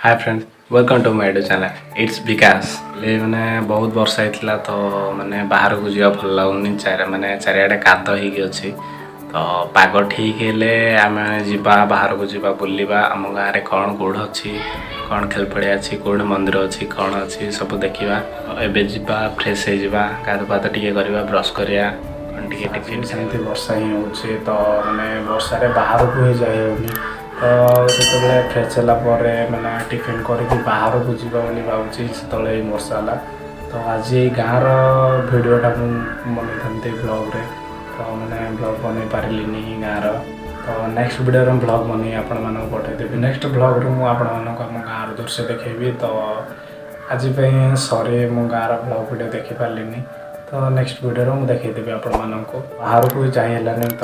Hi friends, welcome to my YouTube channel. It's Bikash. ହେଲେ ମାନେ ବହୁତ ବର୍ଷା ହେଇଥିଲା ତ, ମାନେ ବାହାରକୁ ଯିବା ଭଲ ଲାଗୁନି। ମାନେ ଚାରିଆଡ଼େ କାଦ ହେଇକି ଅଛି। ତ ପାଗ ଠିକ୍ ହେଲେ ଆମେ ଯିବା, ବାହାରକୁ ଯିବା, ବୁଲିବା। ଆମ ଗାଁରେ କ'ଣ କେଉଁଠି ଅଛି, କ'ଣ ଖେଳପଡ଼ିଆ ଅଛି, କେଉଁଠି ମନ୍ଦିର ଅଛି, କ'ଣ ଅଛି, ସବୁ ଦେଖିବା। ଏବେ ଯିବା, ଫ୍ରେଶ୍ ହେଇଯିବା, ଗାଧୁଆ ପାଧୁଆ ଟିକେ କରିବା, ବ୍ରସ୍ କରିବା, କ'ଣ ଟିକେ ଟିଫିନ୍। ସେମିତି ବର୍ଷା ହିଁ ହେଉଛି ତ, ମାନେ ବର୍ଷାରେ ବାହାରକୁ ହିଁ ଯାଇ ହେଉନି। ତ ସେତେବେଳେ ଫ୍ରେଶ୍ ହେଲା ପରେ ମାନେ ଟିଫିନ୍ କରିକି ବାହାରକୁ ଯିବା ବୋଲି ଭାବୁଛି, ସେତେବେଳେ ଏଇ ବର୍ଷା ହେଲା। ତ ଆଜି ଏଇ ଗାଁର ଭିଡ଼ିଓଟା ମୁଁ ବନେଇଥାନ୍ତି ବ୍ଲଗ୍ରେ, ତ ମାନେ ବ୍ଲଗ୍ ବନେଇ ପାରିଲିନି ଗାଁର। ତ ନେକ୍ସଟ ଭିଡ଼ିଓରେ ମୁଁ ବ୍ଲଗ୍ ବନେଇ ଆପଣମାନଙ୍କୁ ପଠାଇଦେବି। ନେକ୍ସଟ ବ୍ଲଗ୍ରେ ମୁଁ ଆପଣମାନଙ୍କୁ ଆମ ଗାଁର ଦୃଶ୍ୟ ଦେଖେଇବି। ତ ଆଜି ପାଇଁ ସରି, ମୁଁ ଗାଁର ବ୍ଲଗ୍ ଭିଡ଼ିଓ ଦେଖିପାରିଲିନି। ତ ନେକ୍ସଟ ଭିଡ଼ିଓରେ ମୁଁ ଦେଖେଇଦେବି ଆପଣମାନଙ୍କୁ। ବାହାରକୁ ବି ଯାଇ ହେଲାନି। ତ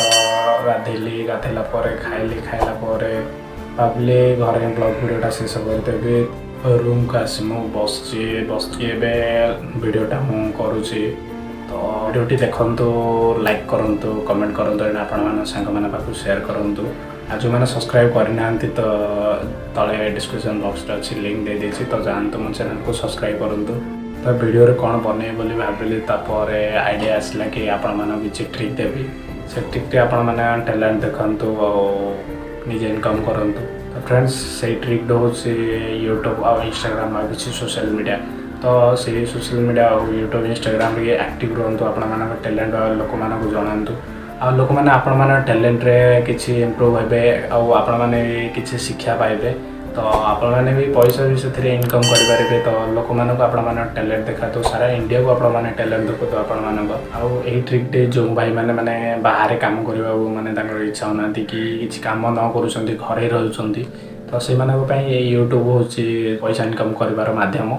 ଗାଧେଇଲି, ଗାଧେଇଲା ପରେ ଖାଇଲି, ଖାଇଲା ପରେ ଭାବିଲି ଘରେ ବ୍ଲଗ୍ ଭିଡ଼ିଓଟା ଶେଷ କରିଦେବି। ରୁମ୍କୁ ଆସି ମୁଁ ବସିଛି ବସିଛି, ଏବେ ଭିଡ଼ିଓଟା ମୁଁ କରୁଛି। ତ ଭିଡ଼ିଓଟି ଦେଖନ୍ତୁ, ଲାଇକ୍ କରନ୍ତୁ, କମେଣ୍ଟ କରନ୍ତୁ ଏବଂ ଆପଣମାନଙ୍କ ସାଙ୍ଗମାନଙ୍କ ପାଖକୁ ସେୟାର କରନ୍ତୁ। ଆଉ ଯେଉଁମାନେ ସବସ୍କ୍ରାଇବ୍ କରିନାହାନ୍ତି, ତ ତଳେ ଡିସ୍କ୍ରିପସନ୍ ବକ୍ସରେ ଅଛି, ଲିଙ୍କ୍ ଦେଇଦେଇଛି। ତ ଯାଆନ୍ତୁ, ମୋ ଚ୍ୟାନେଲକୁ ସବସ୍କ୍ରାଇବ୍ କରନ୍ତୁ। ତ ଭିଡ଼ିଓରେ କ'ଣ ବନେଇବି ବୋଲି ଭାବିଲି, ତାପରେ ଆଇଡ଼ିଆ ଆସିଲା କି ଆପଣମାନଙ୍କୁ କିଛି ଟ୍ରିକ୍ ଦେବି। ସେ ଟ୍ରିକ୍ଟି ଆପଣମାନେ ଟ୍ୟାଲେଣ୍ଟ ଦେଖନ୍ତୁ ଆଉ ନିଜେ ଇନକମ୍ କରନ୍ତୁ। ତ ଫ୍ରେଣ୍ଡସ୍, ସେଇ ଟ୍ରିକ୍ଟା ହେଉଛି ୟୁଟ୍ୟୁବ୍ ଆଉ ଇନଷ୍ଟାଗ୍ରାମ୍ ଆଉ କିଛି ସୋସିଆଲ୍ ମିଡ଼ିଆ। ତ ସେଇ ସୋସିଆଲ୍ ମିଡ଼ିଆ ଆଉ ୟୁଟ୍ୟୁବ୍, ଇନଷ୍ଟାଗ୍ରାମ୍ ଟିକେ ଆକ୍ଟିଭ୍ ରୁହନ୍ତୁ, ଆପଣମାନଙ୍କ ଟ୍ୟାଲେଣ୍ଟ ଲୋକମାନଙ୍କୁ ଜଣାନ୍ତୁ ଆଉ ଲୋକମାନେ ଆପଣମାନଙ୍କ ଟ୍ୟାଲେଣ୍ଟରେ କିଛି ଇମ୍ପ୍ରୁଭ୍ ହେବେ ଆଉ ଆପଣମାନେ ବି କିଛି ଶିକ୍ଷା ପାଇବେ। ତ ଆପଣମାନେ ବି ପଇସା ବି ସେଥିରେ ଇନକମ୍ କରିପାରିବେ। ତ ଲୋକମାନଙ୍କୁ ଆପଣମାନଙ୍କ ଟ୍ୟାଲେଣ୍ଟ ଦେଖାନ୍ତୁ, ସାରା ଇଣ୍ଡିଆକୁ ଆପଣମାନେ ଟ୍ୟାଲେଣ୍ଟ ଦେଖନ୍ତୁ ଆପଣମାନଙ୍କ। ଆଉ ଏହି ଟ୍ରିକ୍ଟି ଯେଉଁ ଭାଇମାନେ ମାନେ ବାହାରେ କାମ କରିବାକୁ ମାନେ ତାଙ୍କର ଇଚ୍ଛା ହେଉନାହାନ୍ତି କି କିଛି କାମ ନ କରୁଛନ୍ତି, ଘରେ ରହୁଛନ୍ତି, ତ ସେମାନଙ୍କ ପାଇଁ ଏଇ ୟୁଟ୍ୟୁବ୍ ହେଉଛି ପଇସା ଇନକମ୍ କରିବାର ମାଧ୍ୟମ।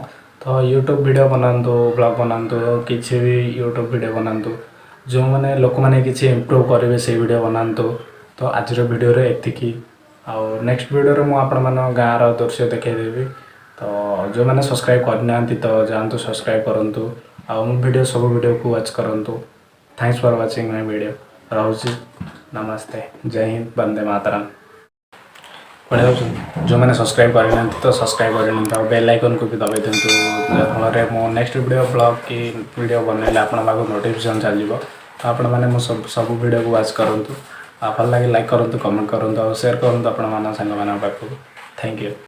ତ ୟୁଟ୍ୟୁବ୍ ଭିଡ଼ିଓ ବନାନ୍ତୁ, ବ୍ଲଗ୍ ବନାନ୍ତୁ, କିଛି ବି ୟୁଟ୍ୟୁବ୍ ଭିଡ଼ିଓ ବନାନ୍ତୁ। ଯେଉଁମାନେ ଲୋକମାନେ କିଛି ଇମ୍ପ୍ରୁଭ୍ କରିବେ, ସେଇ ଭିଡ଼ିଓ ବନାନ୍ତୁ। ତ ଆଜିର ଭିଡ଼ିଓରେ ଏତିକି। ଆଉ ନେକ୍ସଟ ଭିଡ଼ିଓରେ ମୁଁ ଆପଣମାନଙ୍କ ଗାଁର ଦୃଶ୍ୟ ଦେଖାଇଦେବି। ତ ଯେଉଁମାନେ ସବସ୍କ୍ରାଇବ୍ କରିନାହାନ୍ତି, ତ ଯାଆନ୍ତୁ, ସବସ୍କ୍ରାଇବ୍ କରନ୍ତୁ ଆଉ ମୋ ଭିଡ଼ିଓ, ସବୁ ଭିଡ଼ିଓକୁ ୱାଚ୍ କରନ୍ତୁ। Thanks for watching my video. ରହୁଛି, ନମସ୍ତେ, ଜୟ ହିନ୍ଦ, ବନ୍ଦେ ମାତରମ୍। କୁଆଡ଼େ ଯାଉଛନ୍ତି? ଯେଉଁମାନେ ସବସ୍କ୍ରାଇବ୍ କରିନାହାନ୍ତି, ତ ସବସ୍କ୍ରାଇବ୍ କରିନିଅନ୍ତୁ ଆଉ ବେଲ୍ ଆଇକନ୍କୁ ବି ଦବାଇ ଦିଅନ୍ତୁ, ଯାହାଫଳରେ ମୁଁ ନେକ୍ସଟ ଭିଡ଼ିଓ, ବ୍ଲଗ୍ କି ଭିଡ଼ିଓ ବନେଇଲେ ଆପଣଙ୍କ ପାଖକୁ ନୋଟିଫିକେସନ୍ ଚାଲିଯିବ। ତ ଆପଣମାନେ ମୋ ସବୁ ସବୁ ଭିଡ଼ିଓକୁ ୱାଚ୍ କରନ୍ତୁ ଆଉ ଭଲ ଲାଗେ ଲାଇକ୍ କରନ୍ତୁ, କମେଣ୍ଟ କରନ୍ତୁ ଆଉ ସେୟାର କରନ୍ତୁ ଆପଣମାନଙ୍କ ସାଙ୍ଗମାନଙ୍କ ପାଖକୁ। Thank you.